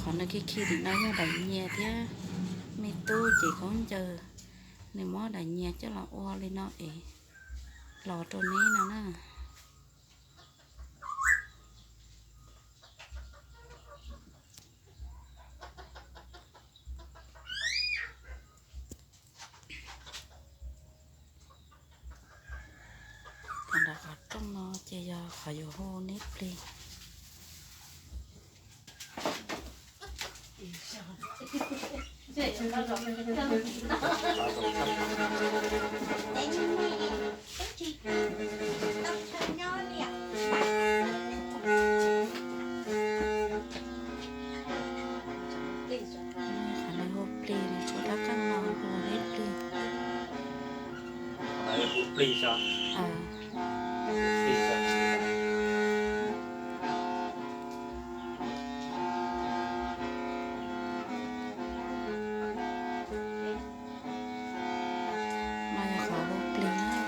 Qhov nws khi khi tim no yog daim nyias thiab, me tub ces khaub ncaws, nws muab daim nyias coj los ua li no es los rau neb no na. Qhov nram qhov rooj no ces yog qhov yuav hu neb plig. Qhov no hu plig, tshuav dab qeej no hu neb plig. Hu plig. No yog qhov hu plig na.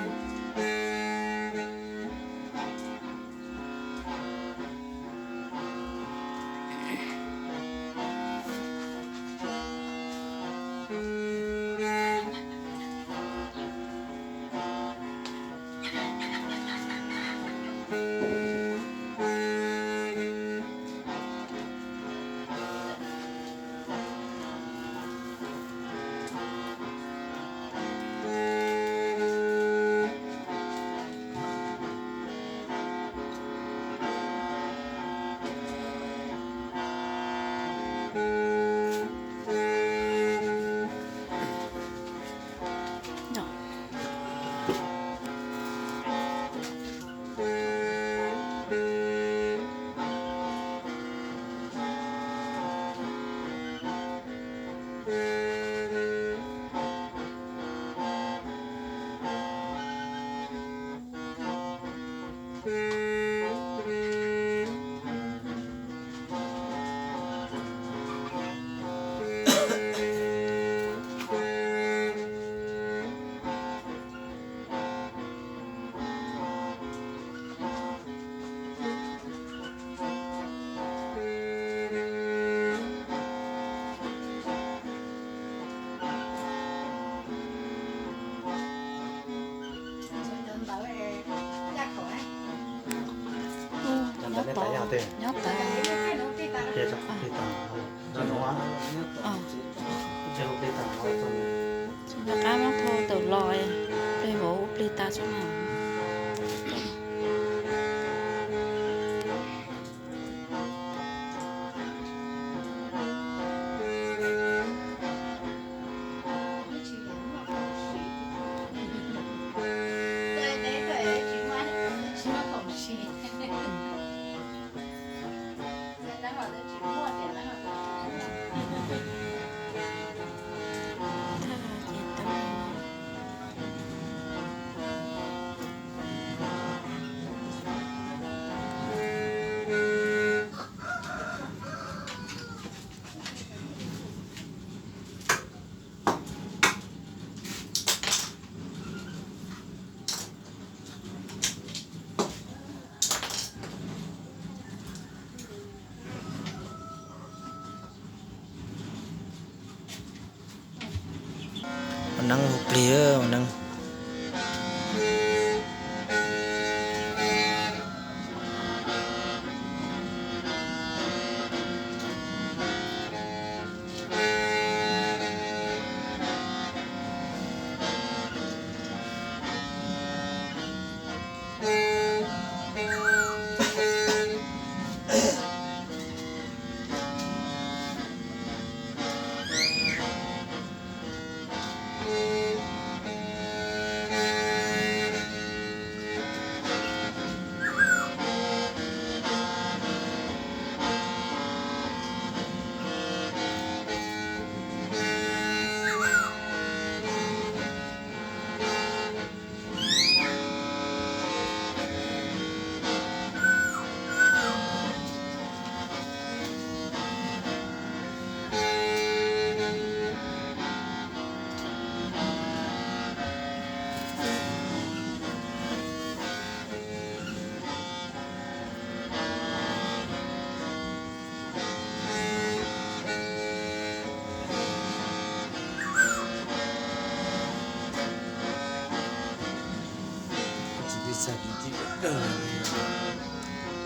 Nyob tod, nyob tod. Tsis nco qab muab thau tawm los, peb vauv hu plig tas tso na. Ua neeb hu plig, ua neeb.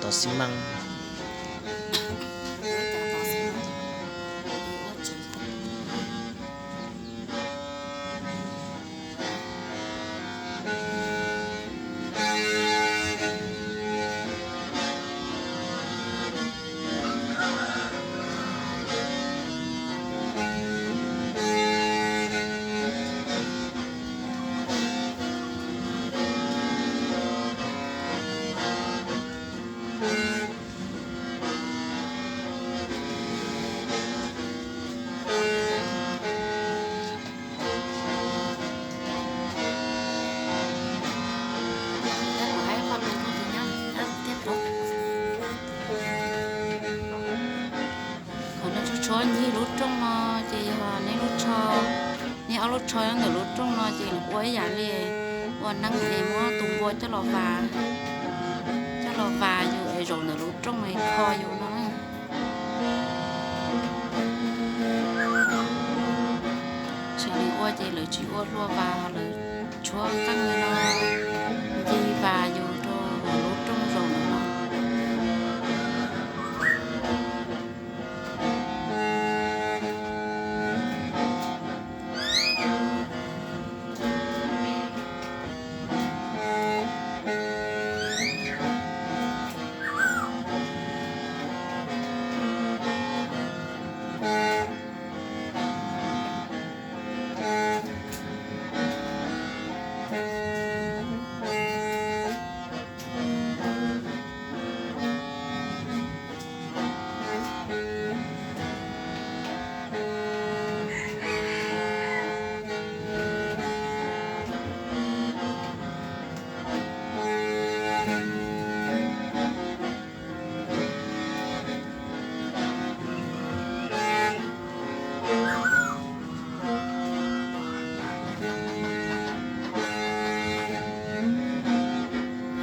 Tov xi măng. Qhov no tshuav tshuav ncig lub rooj no ces yog neb lub tsho, neb ob lub tsho nyob ntawm lub rooj no ces ua ib yam li ua neeb es muab tus npua coj los vas, coj los vas yus es zaum ntawm lub rooj es kho yus no. Tsis li ua ces lawv tsis ua hlua vas, lawv tshuav qeej li no ncig vas yus rau lub rooj zaum ntawm no.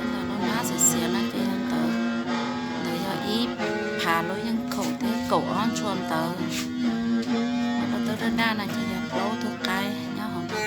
Ntawm no nab xiav xiav no ces yog ntawd, ntawd yog ib phav lub yeej khaum thiab kaum ob ntshua ntawd. Rau tawb daj daj no ces yog plaub tug qaib nyob hauv ntawd.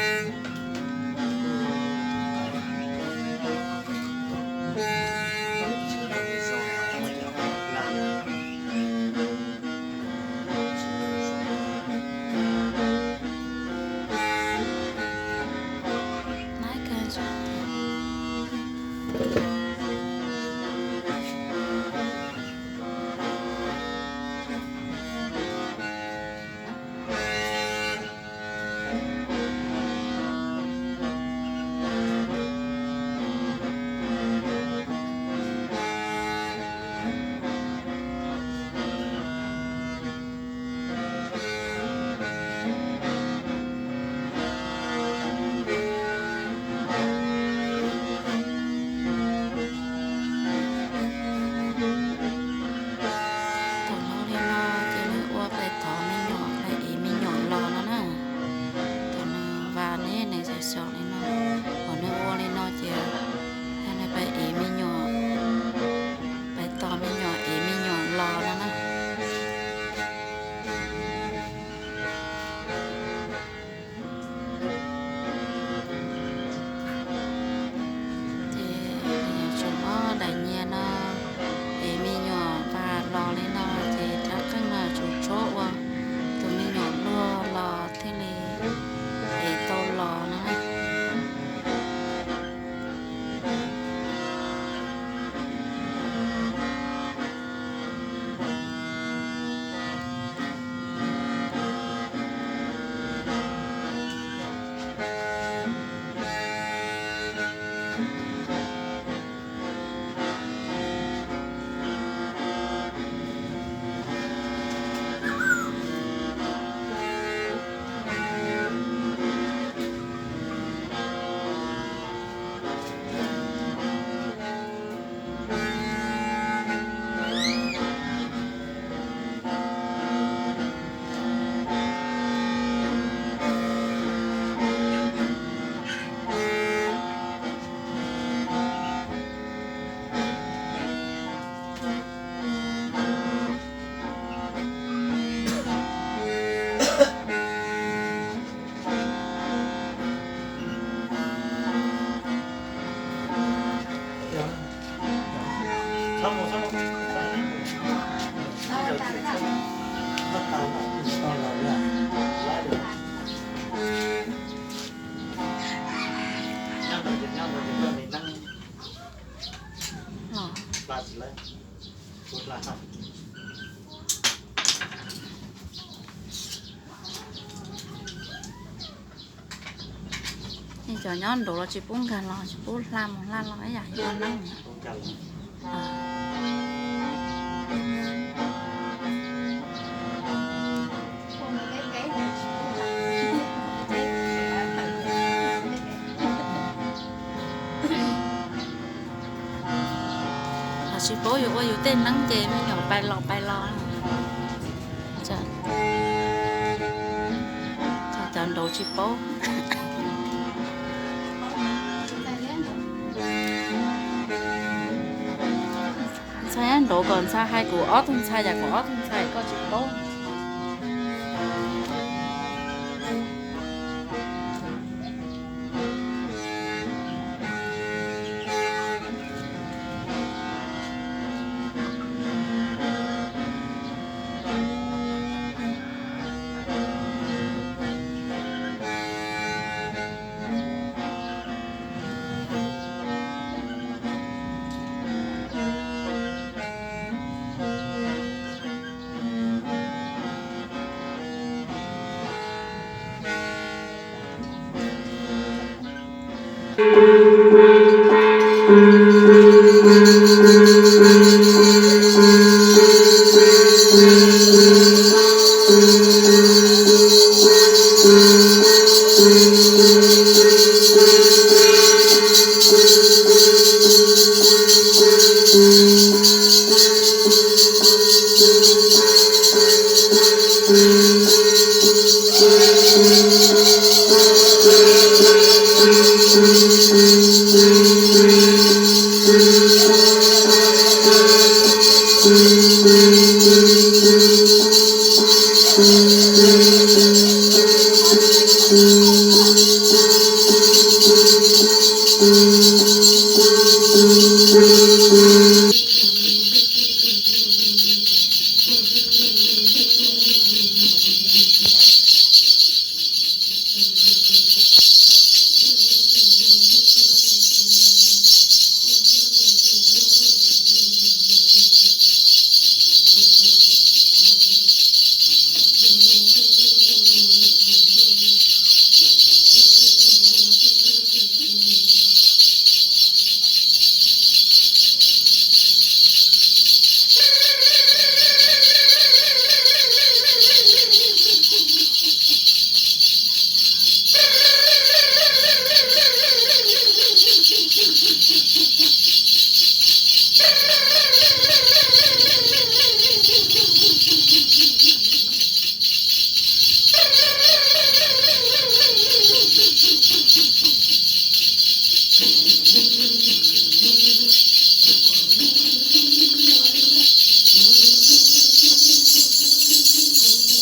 Cov nyob nraud los tsis pub nkag los, tsis pub hla mus hla los ib yam yog neeb. Tsis paub yus ua yus tej neeb ces me nyuam pais los pais los. Cov nraud tsis paub. Ntxhais nraud kom ntxhais hais kuv ob tug ntxhais, yam kuv ob tug ntxhais koj tsis paub.